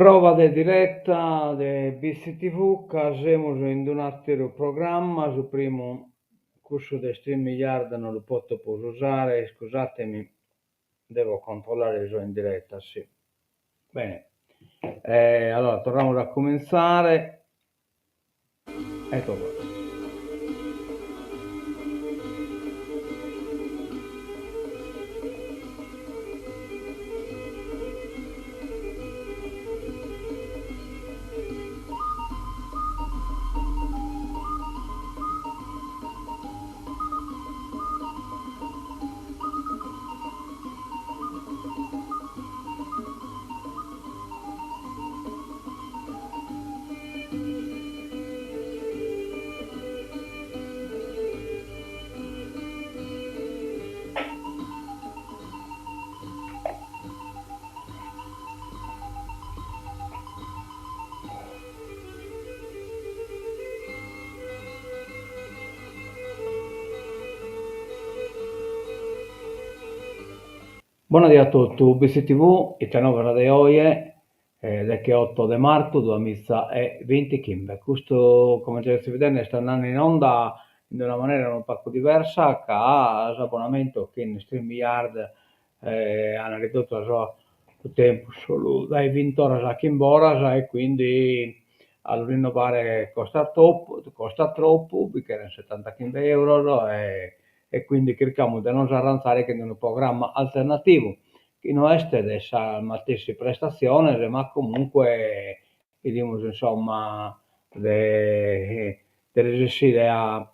Prova de diretta de Bitzi TV ca semus in un'atteru programma, su primu cussu de StreamYard non lu potto prus usare, iscusatemi, devo controllare si so in diretta, si. Bene, allora torramus a cumintzare Ecco qua. Bona die a totu, Bitzi TV, ite novas de oje, decheoto de martu duamiza e bintichimbe. Custu, comente sezis bidende, est andende in onda in una manera unu pagu diversa ca s'abbonamentu chin StreamYard an ridottu su tempus solu dae bint'oras a chimb'oras e quindi a lu rinnovare costat tropu, costat tropu, bi cheren setantachimbe euros e e quindi chircamus de nos arranzare chin unu programma alternativu chi no est de sas matessi prestatziones ma comunque 'idimus insomma de de resessire a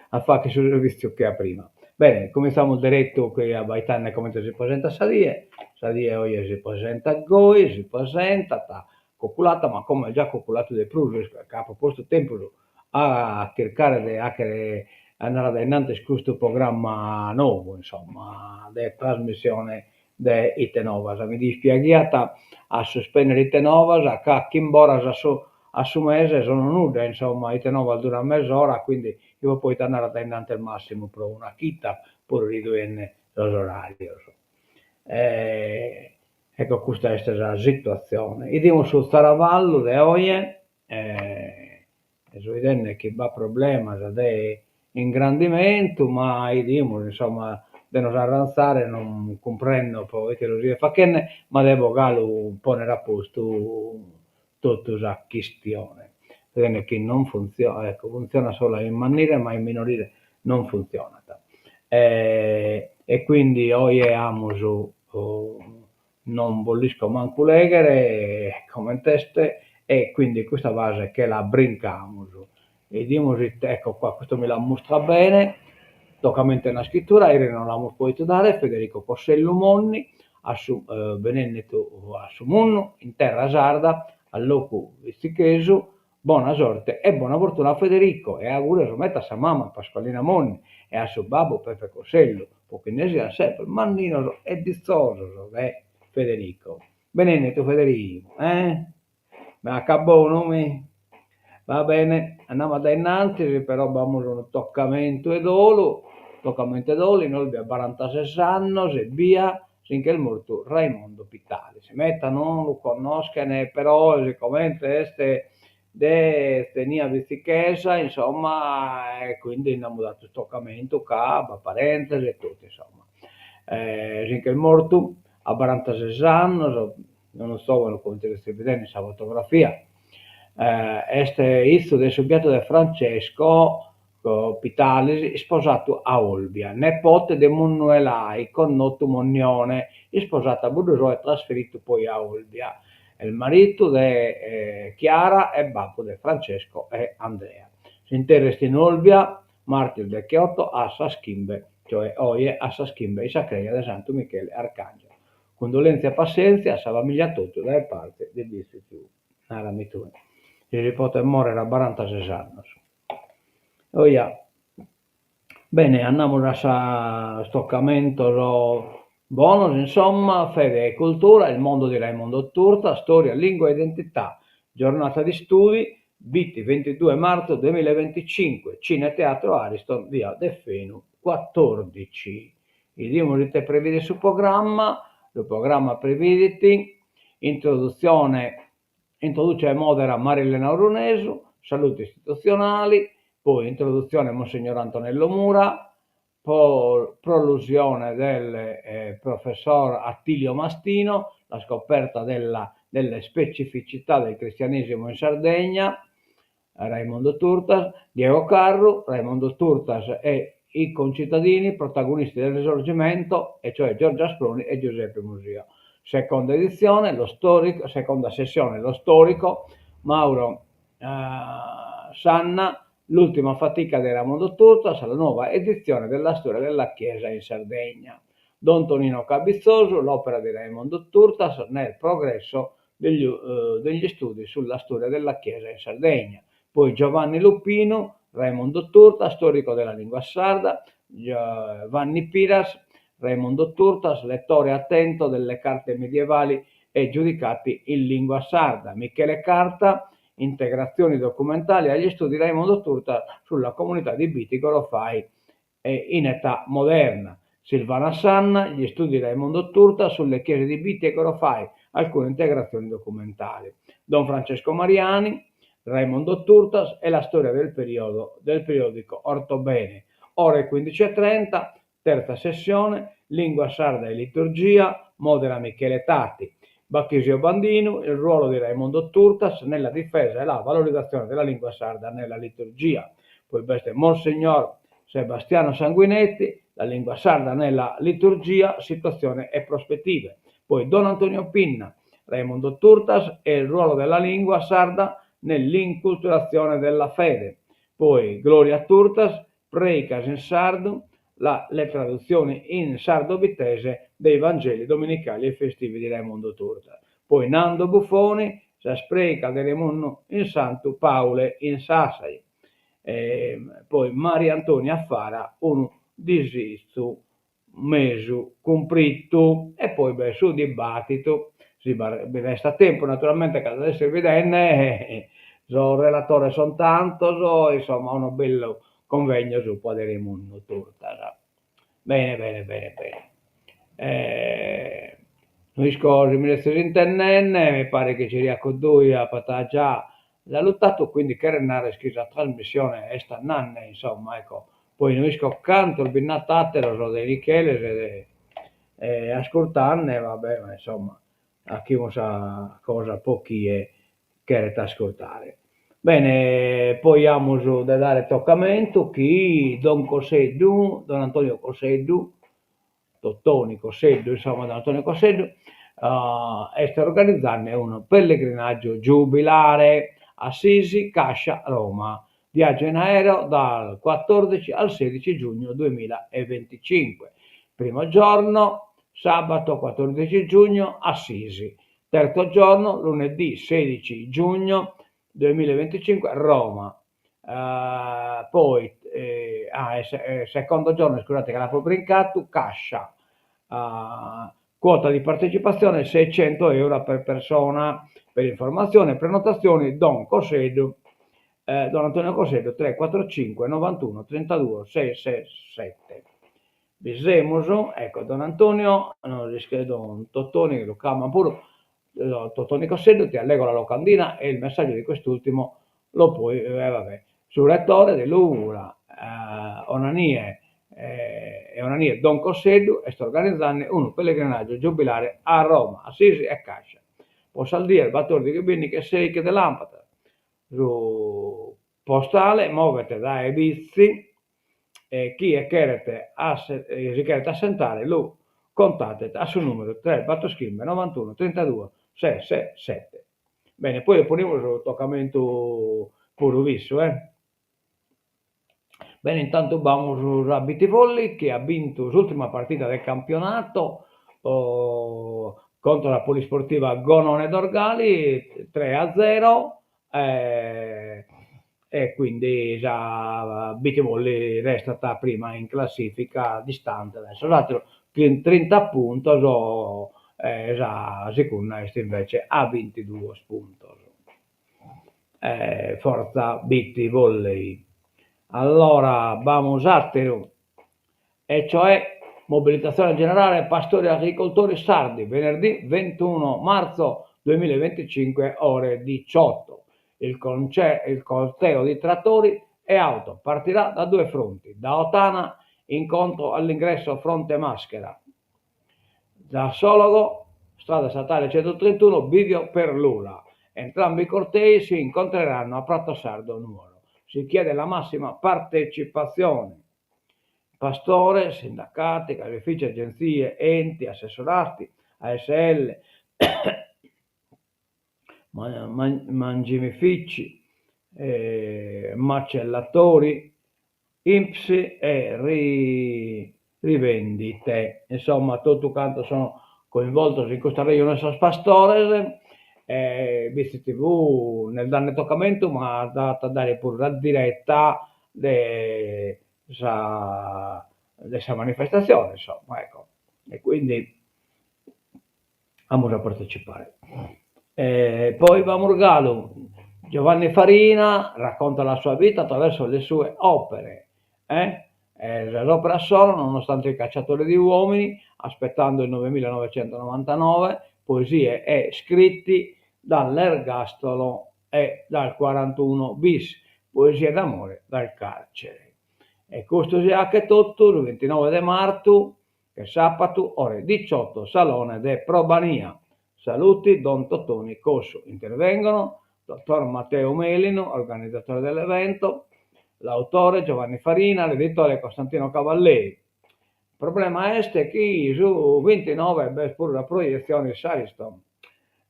a fagher su servitziu che a prima. Bene, cumintzamus deretu chi abbaitende comente si presentat sa die, sa die oje si presentat goi, si presentat coculata, ma como est già coculatu de prus ca apo postu tempus a chircare de 'achere andare a dae innantis custu programma nou, insomma, de trasmissione de Ite Novas. Mi dispiaghiat a suspendere Ite Novas ca chimb'oras a su a su mese sono nudda, insomma, Ite Novas durat mes'ora, quindi ipo pòidu andare a dae innantis massimu pro una chida, puru riduende sos orarios. Ecco custa est sa situatzione. 'Idimus su zaravallu de oje E so 'idende chi b'at problemas de ingrandimentu, ma 'idimus insomma de nos arranzare, non cumprendo pro ite lu siet fachende, ma devo galu ponnere a postu totu sa chistione. Bidende chi non funtzionat, ecco, funtzionat solu a immannire ma a imminorire non funtzionat. E quindi oje amus Non bos l'isco mancu lèghere comente est e quindi custa fase che la brincamus. 'Idimus ite, ecco qua, custu mi l'ammustrat bene, tocamentu 'e naschitura, eris non l'amus pòdidu dare, Federico Cossellu Monni, a su benènnidu a su mundu in terra sarda, a locu bitzichesu, Bona sorte e bona fortuna a Federico e augùrios meta a sa mama Pasqualina Monni e a su babbu Peppe Cossellu po chi nde sian semper manninos e ditzosos de Federico. Benennitu Federico, eh? Ma ca bonu mi? Va bene, andamus a dae innantis, però b'amus unu tocamentu 'e dolu, tocamentu 'e dolu, in Olbia barantases annos ebbia si nch'est mortu Raimondo Pittalis. Meta non lu connoschen, però sicomente est de zenia bitzichesa, insomma, e quindi nd'amus datu su tocamentu ca b'at parentes e totu, insomma. Si nch'est mortu a barantases annos, unu zovanu comente sezis bidende in sa fotografia, est 'izu de su biatu de Francesco Pittalis, isposatu a Olbia, nepote de Munnu 'e Lai, connotu Monnione, isposatu a Buddusò e trasferitu poi a Olbia. Est maritu de Chiara e babbu de Francesco e Andrea. S'interru est in Olbia, martis decheoto a sas chimbe, cioè oje a sas chimbe in sa creja de Santu Michele Arcangelo. Cundolèntzia e passèntzia a sa famìllia totu dae parte de Bitzi TV. Narami tue si si potet mòrrere a barantases annos. Oja, bene, andamus a sos tocamentos bonos, insomma, fede e cultura, il mondo di Raimondo Turza, storia, lingua e identità, giornata di studi, Bitti, ventidue marzo duemilaventicinque, Cine Teatro Ariston, via Deffenu quattordici. 'Idimus ite previdit su programma, su programma previdit. Introduzione, introduce e modera Marilena Orunesu, salutu istitutzionali, poi introduzione Monsignor Antonello Mura, prolusione del professor Attilio Mastino, la scoperta della delle specificità del cristianesimo in Sardegna, Raimondo Turtas, Diego Carru, Raimondo Turtas e i concittadini protagonisti del Risorgimento, e cioè Giorgio Asproni e Giuseppe Musio. Seconda edizione, lo storico, seconda sessione, lo storico Mauro Sanna, L'ultima fatica de Raimondo Turtas, la nuova edizione della storia della Chiesa in Sardegna. Don Tonino Cabizzosu, l'opera di Raimondo Turtas nel progresso degli degli studi sulla storia della Chiesa in Sardegna. Poi Giovanni Lupinu, Raimondo Turtas, storico della lingua sarda, Vanni Piras, Raimondo Turtas, lettore attento delle carte medievali e giudicati in lingua sarda, Michele Carta, integrazioni documentali agli studi di Raimondo Turtas sulla comunità di Bitti Gorofai in età moderna, Silvana Sanna, gli studi di Raimondo Turtas sulle chiese di Bitti e Gorofai, alcune integrazioni documentali, Don Francesco Mariani, Raimondo Turtas e la storia del periodo del periodico Ortobene, ore 15:30, terza sessione, Lingua sarda e liturgia, modera Michele Tatti, Bachisio Bandinu, il ruolo di Raimondo Turtas nella difesa e la valorizzazione della lingua sarda nella liturgia. Poi b'est Monsignor Sebastiano Sanguinetti, la lingua sarda nella liturgia, situazione e prospettive. Poi Don Antonio Pinna, Raimondo Turtas e il ruolo della lingua sarda nell'inculturazione della fede. Poi Gloria Turtas, Preicas in sardu, la le traduzioni in sardo bittese dei Vangeli domenicali e festivi di Raimondo Turtas. Poi Nando Buffoni, sas preicas de Remunnu in Santu Paule in Sassari. Poi Maria Antonia Fara, unu disizu mesu cumpritu. E poi b'est su dibbatitu, si bi restat tempus naturalmente ca ses bidende sos relatores sunt tantos, insomma unu bellu convegno subra de Remunnu Turtas. Bene bene bene bene. No isco si mi sezis intendende, mi paret chi Ciriaco ddoi apat già salutatu, quindi cheret narrer chi sa trasmissione est andende, insomma, ecco, poi no isco cantos bi nd'at atteros de Micheles e de ascurtende, va bè, ma insomma, 'achimus sa cosa po chie cheret ascurtare. Bene, poi amus de dare tocamentu chi don Cosseddu, don Antonio Cosseddu, Totoni Cosseddu, insomma don Antonio Cosseddu, est organizende unu pellegrinàgiu giubilare, Assisi, Cascia, Roma, viaggio in aereo dal 14 al 16 giugno 2025. Primo giorno, sabato 14 giugno, Assisi. Terzo giorno, lunedì 16 giugno 2025, Roma. Poi, ah, secondo giorno, scusate che l'apo brincatu, Cascia. Quota di partecipazione 600 euro per persona. Per informazioni e prenotazioni Don Cosseddu, Don Antonio Cosseddu 345 91 32 667. Bi semus, ecco, Don Antonio, nos iscriet Don Totoni, chi lu craman puru, Totoni Cosseddu, ti allego la locandina e il messaggio di quest'ultimo lo puoi, eh vabbè, su rettore de Lugura, Onanie e Onanie Don Cosseddu est organizende unu pellegrinàgiu giubilare a Roma, Assisi e Cascia po sas dies batòrdighi, bìndighi e sèighi de làmpadas. Su postale movet dae Bitzi e chie cheret si cheret assentare lu contatet a su nùmeru tres bator chimbe novantunu trintaduos ses ses sete. Bene, poi ponimus su tocamentu puru fissu, eh. Bene, intantu b'amus sa Bittivolli chi at bintu s'ùrtima partida de campionato contra la Polisportiva Gonone Dorgali tre a zero e quindi sa Bittivolli restat prima in classifica distante dae sos àteros chin trinta puntos e sa segunda est invece a bintiduos puntos. Fortza Bittivolley. Allora b'amus àteru e cioè mobilitazione generale pastori e agricoltori sardi venerdì 21 marzo. 2025 ore 18. Il il corteo di trattori e auto partirà da due fronti, da Ottana incontro all'ingresso fronte Maschera, da Sologo, strada statale 131, bivio per Lula. Entrambi i cortei si incontreranno a Prato Sardo, Nuoro. Si chiede la massima partecipazione. Pastores, sindacati, caseifici, agenzie, enti, assessorati, ASL, mangimifici, macellatori, Inps e rivendite. Insomma totu cantos sono coinvoltos in custa rejone sos pastores e BitzTV n'est dande tocamentu ma at a dare puru sa diretta de sa de sa manifestatzione insomma ecco e quindi amus a partecipare. E poi b'amus galu Giovanni Farina racconta la sua vita attraverso le sue opere, eh sas operas sono Nonostante il cacciatore di uomini, Aspettando il 9999, poesie e scritti dall'ergastolo e dal 41 bis, poesie d'amore dal carcere. E custu si 'achet totu su bintinove de martu, ch'est sapatu, ore diciotto, Salone de Probania. Saluti don Totoni Cossu. Intervengono dottor Matteo Melinu, organizzatore dell'evento, l'autore Giovanni Farina, l'editore Costantino Cavalleri. Problema est chi su bintinove b'est puru sa proietzione in s'Ariston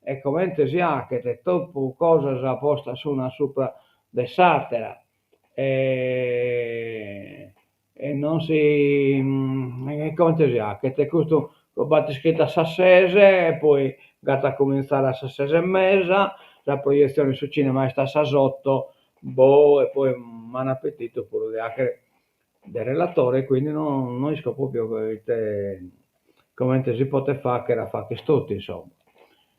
e comente si 'achet totu cosas postas s'una subra de s'àtera e e non si e comente si 'achet custu b'at iscritu a sas ses e poi at a cumintzare a sas ses e mesa, sa proietzione in su cinema est a sas oto, boh e poi m'an pedidu puru de 'achere de relatore quindi no no isco propriu ite comente si potet fagher a fagher totu insomma.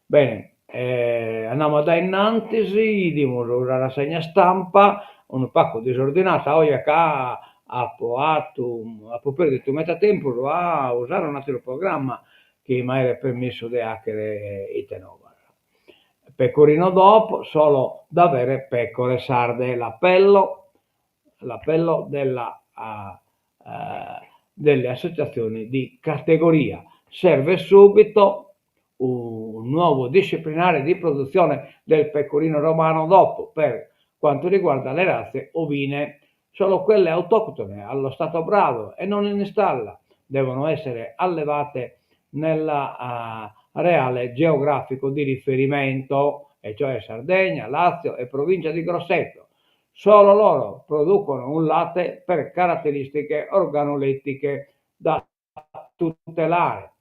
Bene andamus a dae innantis, 'idimus sa rassegna stampa unu pagu disordinata oje ca apo 'atu apo perdidu meda tempus a usare un'atteru programma chi m'aeret permissu de 'achere ite novas. Pecorino DOP, solo da vere pecore sarde, l'appello l'appello della delle associazioni di categoria. Serve subito un nuovo disciplinare di produzione del pecorino romano DOP per quanto riguarda le razze ovine. Solo quelle autoctone allo stato brado e non in stalla devono essere allevate nell'areale geografico di riferimento, e cioè Sardegna, Lazio e provincia di Grosseto. Solo loro producono un latte per caratteristiche organolettiche da tutelare.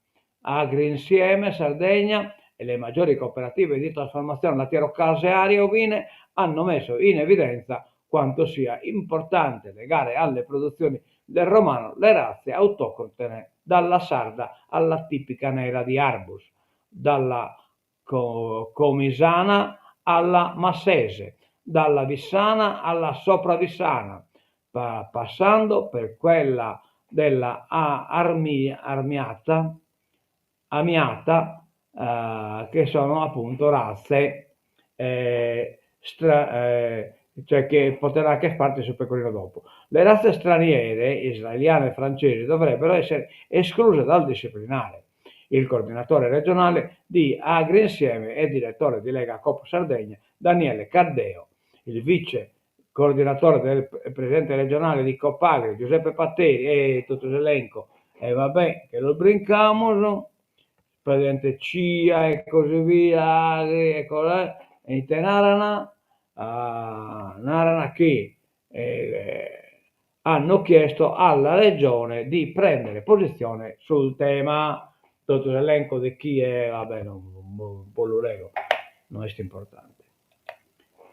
Agrinsieme Sardegna e le maggiori cooperative di trasformazione lattiero-casearie ovine hanno messo in evidenza quanto sia importante legare alle produzioni del romano le razze autoctone dalla sarda alla tipica nera di Arbus, dalla comisana alla massese, dalla vissana alla sopravissana, passando per quella della armiata, amiata, che sono appunto razze stra, cioè che potrà anche parte su pecorino DOP. Le razze straniere, israeliane e francesi, dovrebbero essere escluse dal disciplinare. Il coordinatore regionale di Agrinsieme e direttore di Lega Coop Sardegna, Daniele Caddeo, il vice coordinatore del presidente regionale di Copagri, Giuseppe Patteri, e tutto l'elenco, e vabbè, che lo brincamus, presidente CIA e così via, Agri e così, e ite naran, naran chi hanno chiesto alla Regione di prendere posizione sul tema. Totu s'elenco de chie, vabbè, non bos lu lego, no est importante.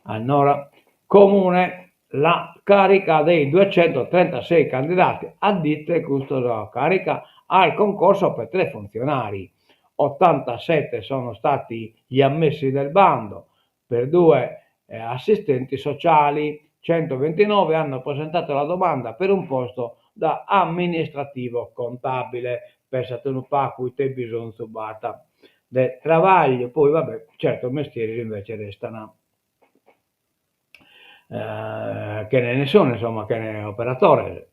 Allora, Comune, la carica dei 236 candidati, a dite custa carica al concorso per tre funzionari, 87 sono stati gli ammessi del bando, per due assistenti sociali, 129 hanno presentato la domanda per un posto da amministrativo contabile. Pensate unu pagu ite bisonzu b'at. de trabagliu, poi va bè, certos mestieris invece restan chene nessunu, insomma, chene operatores.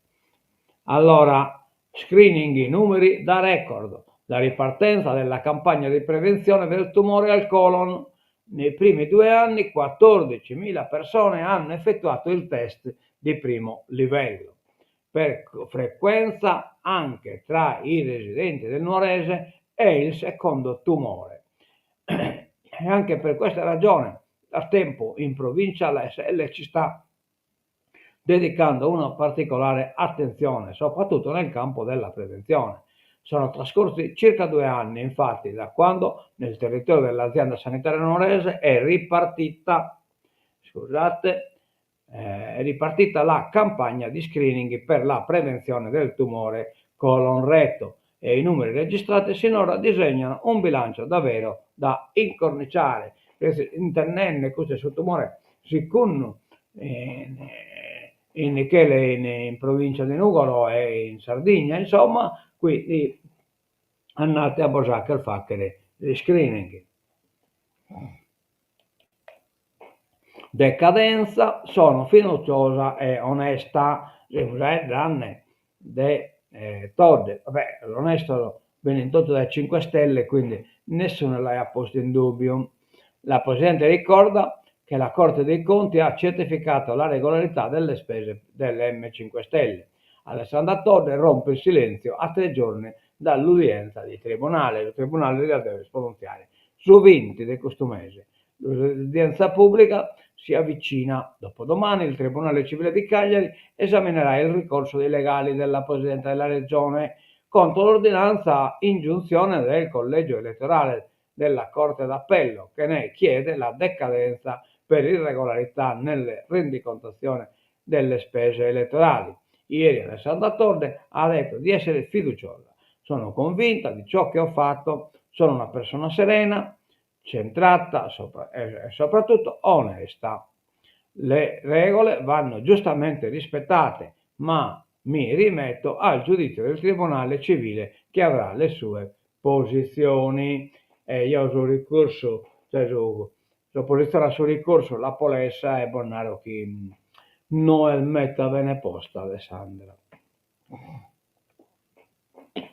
Allora, screening, numeri da record, la ripartenza della campagna di prevenzione del tumore al colon. Nei primi due anni 14.000 persone hanno effettuato il test di primo livello. Per frequenza anche tra i residenti del Nuorese è il secondo tumore. E anche per questa ragione da tempo in provincia l'ASL ci sta dedicando una particolare attenzione, soprattutto nel campo della prevenzione. Sono trascorsi circa due anni, infatti, da quando nel territorio dell'azienda sanitaria nuorese è ripartita, scusate, è ripartita la campagna di screening per la prevenzione del tumore colon-retto e i numeri registrati sinora disegnano un bilancio davvero da incorniciare. Intendende custu su tumore segundu in Michele in provincia de Nugoro e in Sardigna insomma, quindi andate a bos 'acher faghere s'iscreening. Decadenza, sono fiduciosa e onesta, semus 'aeddende de Todde, va bè, sos onestos benint totu dae Cinque Stelle, quindi nessunu l'aiat postu in dubbiu. La Presidente ricorda che la Corte dei Conti ha certificato la regolarità delle spese dell'M 5 Stelle. Alessandra Todde rompe il silenzio a tre giorni dall'udienza di tribunale. Su tribunale si devet pronuntziare su binti de custu mese. L'udienza pùblica si avvicina. Dopodomani il Tribunale Civile di Cagliari esaminerà il ricorso dei legali della Presidente della Regione contro l'ordinanza ingiunzione del collegio elettorale della Corte d'Appello che ne chiede la decadenza per irregolarità nelle rendicontazione delle spese elettorali. Ieri Alessandra Todde ha detto di essere fiduciosa. Sono convinta di ciò che ho fatto, sono una persona serena, centrata e soprattutto onesta. Le regole vanno giustamente rispettate, ma mi rimetto al giudizio del Tribunale civile che avrà le sue posizioni. E io su ricursu, cioè su s'opositzione a su ricursu l'apo lessa e bos naro chi no est meta bene posta Alessandra.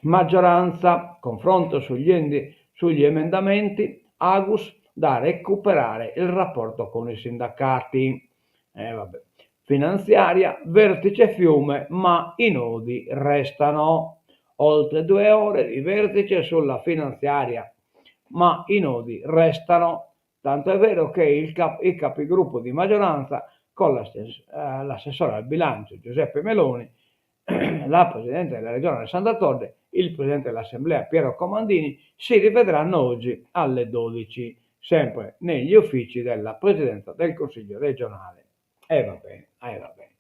Maggioranza, confronto sugli sugli emendamenti, Agus da recuperare il rapporto con i sindacati. Eh, vabbè. Finanziaria, vertice fiume, ma i nodi restano. Oltre due ore di vertice sulla finanziaria, ma i nodi restano. Tanto è vero che il cap- i capigruppo di maggioranza con l'assessore al bilancio Giuseppe Meloni, la Presidente della Regione Alessandra Todde, il Presidente dell'Assemblea Piero Comandini si rivedranno oggi alle 12, sempre negli uffici della Presidenza del Consiglio regionale. E va bene, e va bene.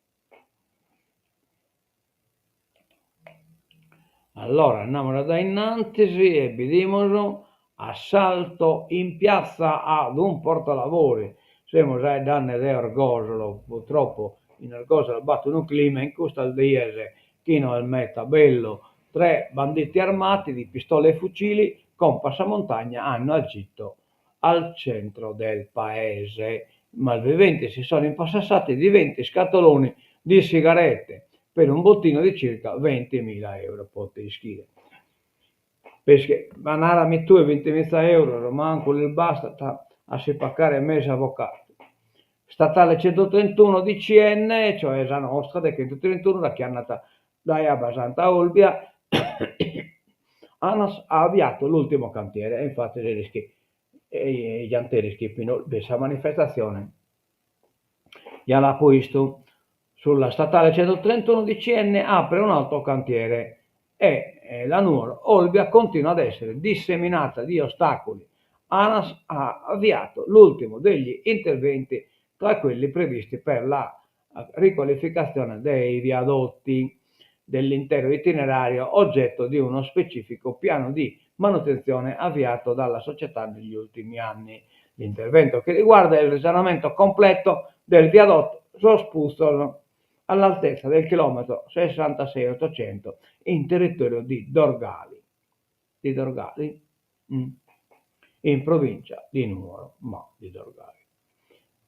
Allora andamus a dae innantis e bidimus assalto in piazza ad un portalavori. Semus 'aeddende de Orgosolo, purtroppo in Orgosolo b'at unu clima in custas dies chi no est meta bellu. Tre banditi armati di pistole e fucili con passamontagna hanno agito al centro del paese. I malviventi si sono impossessati di 20 scatoloni di sigarette per un bottino di circa 20.000 euro, pote ischire. Pesche, ma narami tue 20.000 euro, mancu lis bastat a si pacare mesu avocadu. Statale 131 DCN, cioè sa nostra de 131, sa chi andat dae Abbasanta a Olbia, Anas ha avviato l'ultimo cantiere e infatti eris chi gianteris chi fint de sa manifestazione ja l'apo 'istu. Sulla statale 131 DCN apre un altro cantiere e la Nuoro Olbia continua ad essere disseminata di ostacoli. Anas ha avviato l'ultimo degli interventi tra quelli previsti per la riqualificazione dei viadotti dell'intero itinerario, oggetto di uno specifico piano di manutenzione avviato dalla società negli ultimi anni. L'intervento che riguarda il risanamento completo del viadotto Sos Putzos all'altezza del chilometro 66 800 in territorio di Dorgali. Di Dorgali? Mm. In provincia di Nuoro, ma di Dorgali.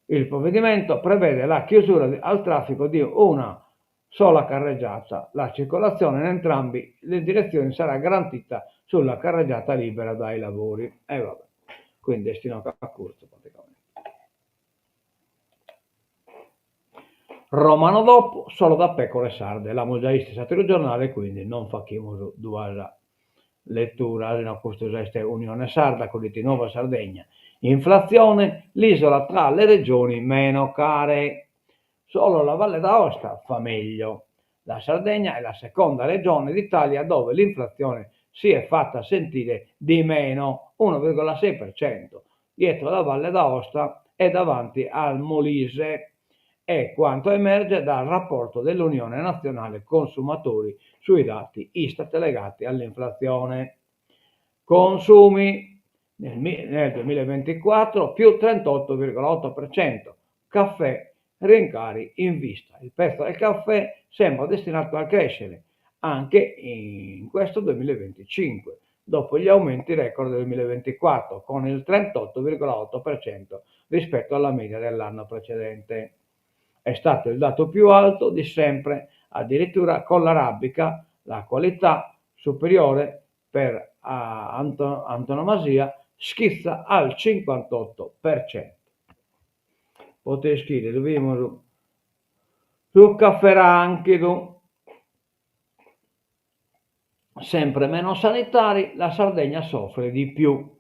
Il provvedimento prevede la chiusura al traffico di una sola carreggiata, la circolazione in entrambi le direzioni sarà garantita sulla carreggiata libera dai lavori. E vabbè, quindi est inoghe a curtzu praticamente. Romano DOP, solo da pecore sarde, l'amus già 'istu in s'ateru giornale quindi non faghimus duas leturas, no custu est Unione Sarda, cuddu Nuova Sardegna, inflazione, l'isola tra le regioni meno care. Solo la Valle d'Aosta fa meglio. La Sardegna è la seconda regione d'Italia dove l'inflazione si è fatta sentire di meno, 1,6%, dietro la Valle d'Aosta e davanti al Molise. È quanto emerge dal rapporto dell'Unione Nazionale Consumatori sui dati Istat legati all'inflazione. Consumi nel, nel 2024 più 38,8%, caffè rincari in vista. Il prezzo del caffè sembra destinato a crescere anche in questo 2025, dopo gli aumenti record del 2024, con il 38,8% rispetto alla media dell'anno precedente. È stato il dato più alto di sempre, addirittura con l'arabica, la qualità superiore per antonomasia schizza al 58%. Poteis ischire, lu bidimus su caffè rànchidu. Sempre meno sanitari, la Sardegna soffre di più.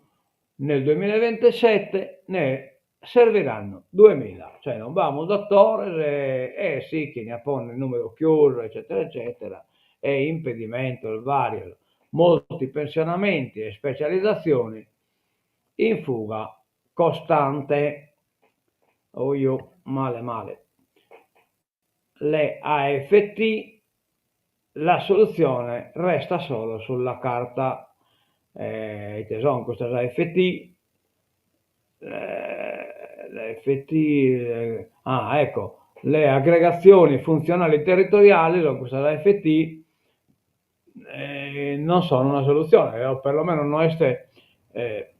Nel 2027 ne serviranno 2000, cioè non b'amus dotores e e sichin a ponner numeru chiusu eccetera eccetera e impedimentos varios, molti pensionamenti e specializzazioni in fuga costante. Ojo, male male. Le AFT, la soluzione resta solo sulla carta. Eh, ite sono custas AFT? Le AFT, eh, ah ecco, le aggregazioni funzionali territoriali sono custas AFT, eh, non sono una soluzione, o perlomeno no est eh,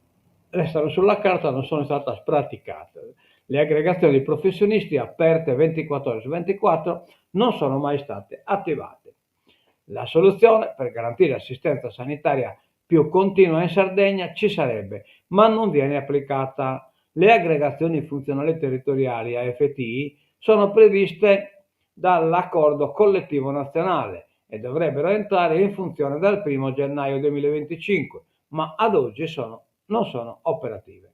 restano sulla carta, non sono istadas praticadas. Le aggregazioni di professionisti aperte 24 ore su 24 non sono mai state attivate. La soluzione per garantire assistenza sanitaria più continua in Sardegna ci sarebbe, ma non viene applicata. Le aggregazioni funzionali territoriali, AFT, sono previste dall'accordo collettivo nazionale e dovrebbero entrare in funzione dal primo gennaio 2025, ma ad oggi sono, non sono operative.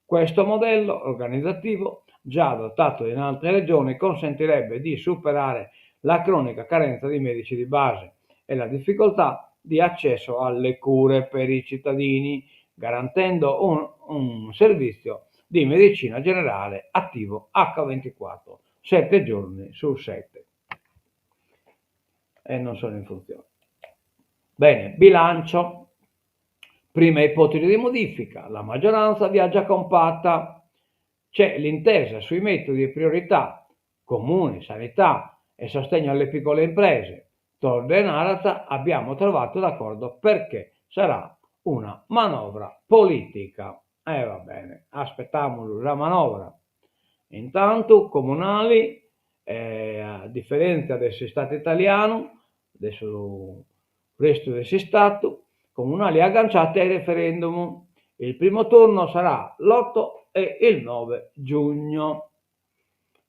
Questo modello organizzativo, già adottato in altre regioni, consentirebbe di superare la cronica carenza di medici di base e la difficoltà di accesso alle cure per i cittadini, garantendo un, un servizio di medicina generale attivo H24, 7 giorni su 7. E non sono in funzione. Bene, bilancio. Prima ipotesi di modifica, la maggioranza viaggia compatta. C'è l'intesa sui metodi e priorità, comuni, sanità e sostegno alle piccole imprese. Todde narat abbiamo trovato l'accordo perché sarà una manovra politica. E va bene, aspettamus sa manovra. Intantu comunali, a diferèntzia de s'istadu italianu, de su restu de s'istadu, comunali agganciate ai referendum. Il primo turno sarà l'otto e il nove giugno.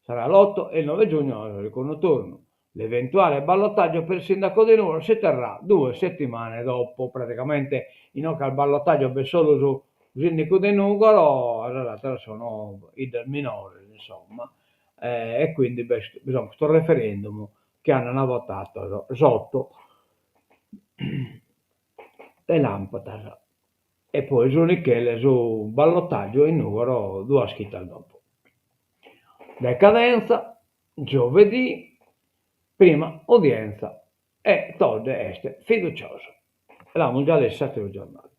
Sarà l'otto e il nove giugno su segundu turnu. L'eventuale ballottaggio per il sindaco di Nugoro si terrà due settimane dopo, praticamente inoghe al ballottaggio b'est solu su sindicu de Nugoro, sas ateras sono 'iddas minores insomma, e quindi b'est bi sun custos referendum chi andant votados s'otto de làmpadas e poi su Nichele su ballottaggio in Nugoro duas chidas dopo. Decadenza, giovedì, prima udienza e Todde est fiduciosu. L'amus già lessu s'ateru giornale.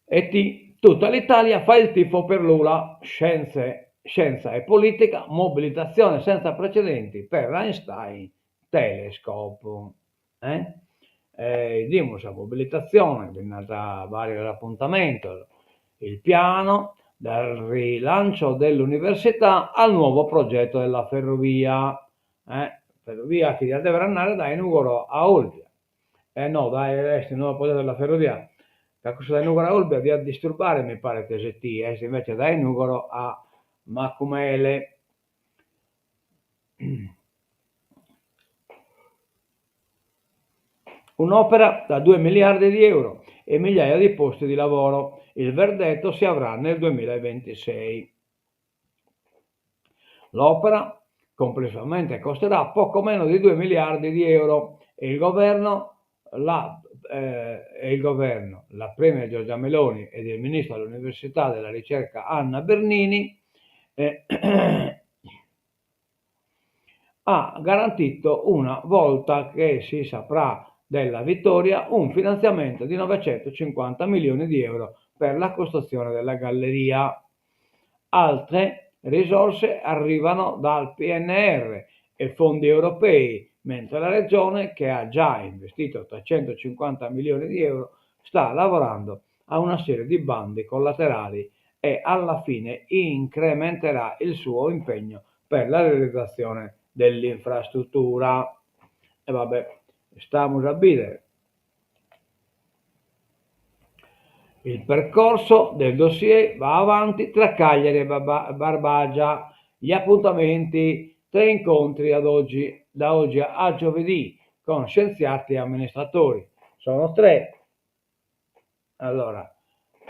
E ti, tutta l'Italia fa il tifo per Lula, scienze, scienza e politica, mobilitazione senza precedenti per l'Einstein Telescope. Eh? E 'idimus sa mobilitatzione, bi nd'at vàrios apuntamentos, il piano dal rilancio dell'università al nuovo progetto della ferrovia, eh, ferrovia chi diat dèvere andare dae Nùgoro a Olbia, e no dae est il nuovo progetto della ferrovia, ca cussu dae Nùgoro a Olbia diat disturbare mi paret ST, est invece dae Nùgoro a Macumele. Un'opera da 2 miliardi di euro e migliaia di posti di lavoro. Il verdetto si avrà nel 2026. L'opera complessivamente costerà poco meno di 2 miliardi di euro e il governo la, eh, il governo, la Premier Giorgia Meloni ed il ministro dell'Università e della Ricerca Anna Bernini eh, ha garantito una volta che si saprà della vittoria un finanziamento di 950 milioni di euro per la costruzione della galleria. Altre risorse arrivano dal PNR e fondi europei, mentre la Regione, che ha già investito 350 milioni di euro, sta lavorando a una serie di bandi collaterali e alla fine incrementerà il suo impegno per la realizzazione dell'infrastruttura. E vabbè, stamus a bìdere. Il percorso del dossier va avanti tra Cagliari e Barbagia. Gli appuntamenti, tre incontri ad oggi, da oggi a giovedì con scienziati e amministratori. Sono tre. Allora,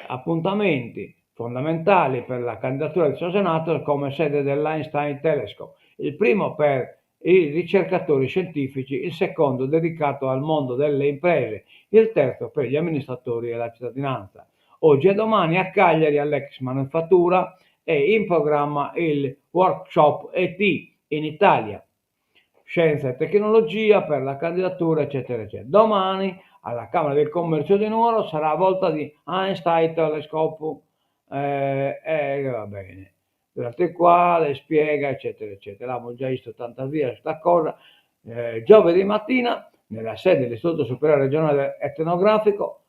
appuntamenti fondamentali per la candidatura di sos Senatos come sede dell'Einstein Telescope. Il primo per i ricercatori scientifici, il secondo dedicato al mondo delle imprese, il terzo per gli amministratori e la cittadinanza. Oggi e domani a Cagliari all'ex Manifattura è in programma il workshop ET in Italia, scienza e tecnologia per la candidatura, eccetera, eccetera. Domani alla Camera del Commercio di Nuoro sarà volta di Einstein Telescope, eh, eh, va bene, durante il quale spiega, eccetera, eccetera. L'avevo già visto tanta via questa cosa. Eh, giovedì mattina nella sede dell'Istituto Superiore Regionale Etnografico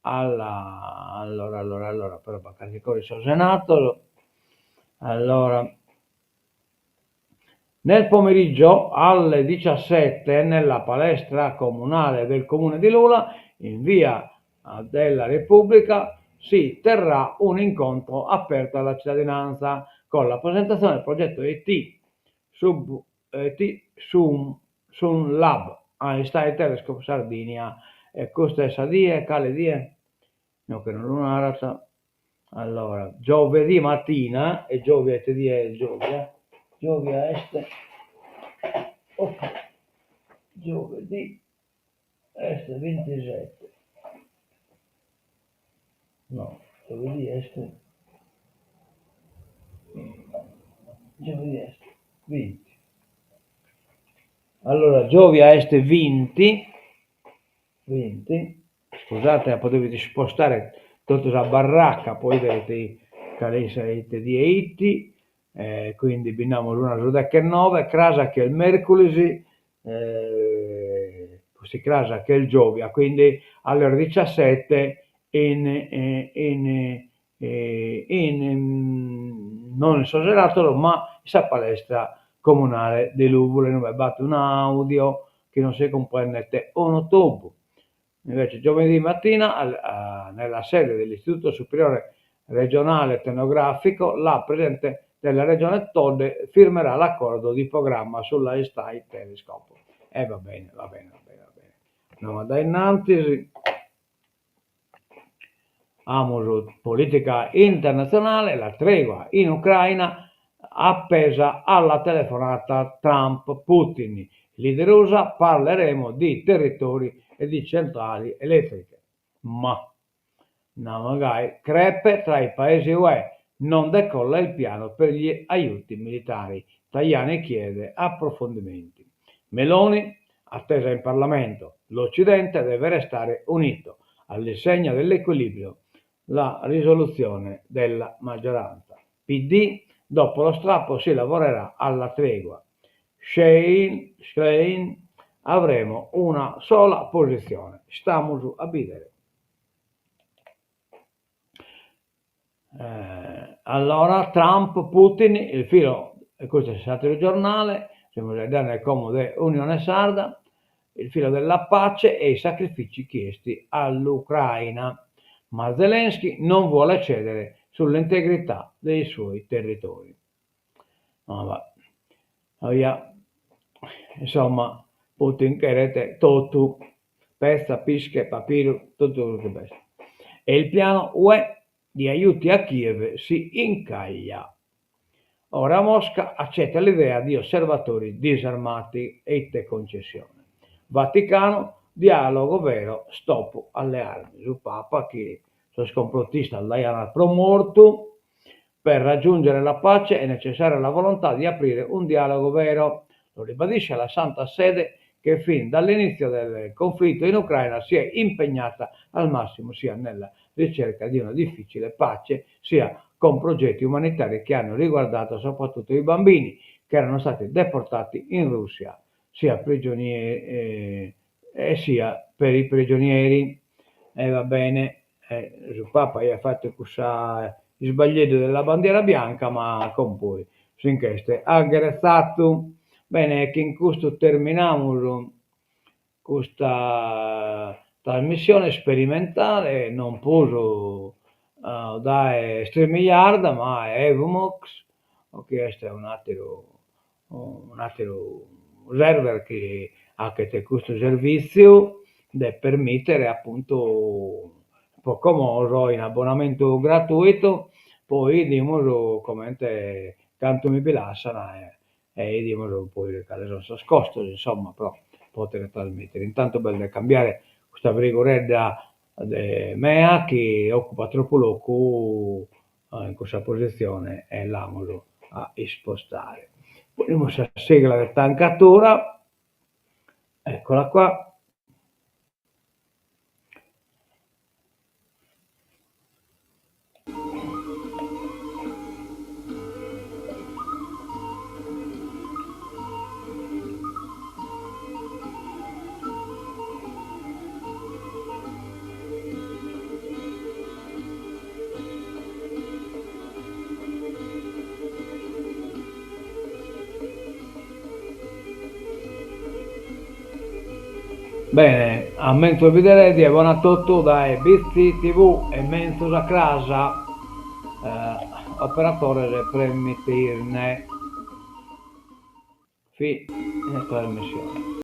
alla, allora, allora, allora, però carchi cosa in sos Senatos, allora, Nel pomeriggio, alle 17, nella palestra comunale del Comune di Lula, in via della Repubblica, si terrà un incontro aperto alla cittadinanza con la presentazione del progetto ET Sub, ET Sum, Sun Lab Einstein Telescope Sardinia. E custa est sa die, cale die? No che non lu narat. Allora, giovedì mattina, e giòvia ite die est giòvia? Giòvia est, ok, giovedì est bintisete, no, giovedì est, giovedì est binti. Allora, giòvia est binti Binti, scusate apo devidu ispostare totu sa barraca po 'idere ite cale ite die 'it, e quindi bi nd'amus una su dechenoe, cras chi est merculis, pustis cras chi est giòvia, quindi alle ore diciassette in in in non in sos Senatos ma in sa palestra comunale de Lùvula inue b'at un'audio chi non si cumprendet unu tubu. Invece giovedì mattina nella sede dell'Istituto Superiore Regionale Etnografico la Presidente della Regione Todde firmerà l'accordo di programma sull'Einstein Telescope. E va bene, va bene, va bene, va bene. Andamus a dae innantis. Amus polìtica internatzionale, la tregua in Ucraina appesa alla telefonata Trump-Putin, leader Usa, parleremo di territori e di centrali elettriche. Ma, namus gai, crepe tra i paesi Ue, non decolla il piano per gli aiuti militari, Tajani chiede approfondimenti. Meloni attesa in Parlamento, l'Occidente deve restare unito, all'insegna dell'equilibrio, la risoluzione della maggioranza. PD, dopo lo strappo si lavorerà alla tregua. Schlein, Schlein. Avremo una sola posizione. Istamus a bìdere. Allora Trump, Putin, il filo, e custu est s'àteru giornale, semus faeddende como de Unione Sarda, il filo della pace e i sacrifici chiesti all'Ucraina, ma Zelensky non vuole cedere sull'integrità dei suoi territori. Oja, insomma, Putin cheret totu, petza, pische, pabiru, totu su chi b'est. E il piano Ue di aiuti a Kiev si incaglia. Ora Mosca accetta l'idea di osservatori disarmati e ite concessione. Vaticano, dialogo vero, stop alle armi. Su Papa chi sos complotistas l'aiant pro mortu, Per raggiungere la pace è necessaria la volontà di aprire un dialogo vero. Lo ribadisce la Santa Sede che fin dall'inizio del conflitto in Ucraina si è impegnata al massimo sia nella ricerca di una difficile pace sia con progetti umanitari che hanno riguardato soprattutto i bambini che erano stati deportati in Russia sia prigionieri e sia per i prigionieri. E va bene, su Papa aiat fatu cussa isbaglieddu de la bandiera bianca, ma como poi si nch'est agheretzadu. Bene, chin custu terminamus custa trasmissione sperimentale, non prus dae StreamYard, ma Evmox, chi est un'ateru un'ateru server chi 'achet custu servìtziu de permìtere apuntu pro como so in abbonamentu gratùitu, poi 'idimus comente cantu mi bi lassan e 'idimus poi cales sun sos costos insomma pro poder trasmìtere. Intantu b'est de cambiare custa friguredda de mea chi ocupat tropu locu in cussa positzione e l'amus a ispostare. Ponimus sa sigla de tancatura, eccola qua. Bene, a menzus bidere die bona a totu dae Bitzi TV e menzus a cras, operatores premitirne. Fine trasmissione.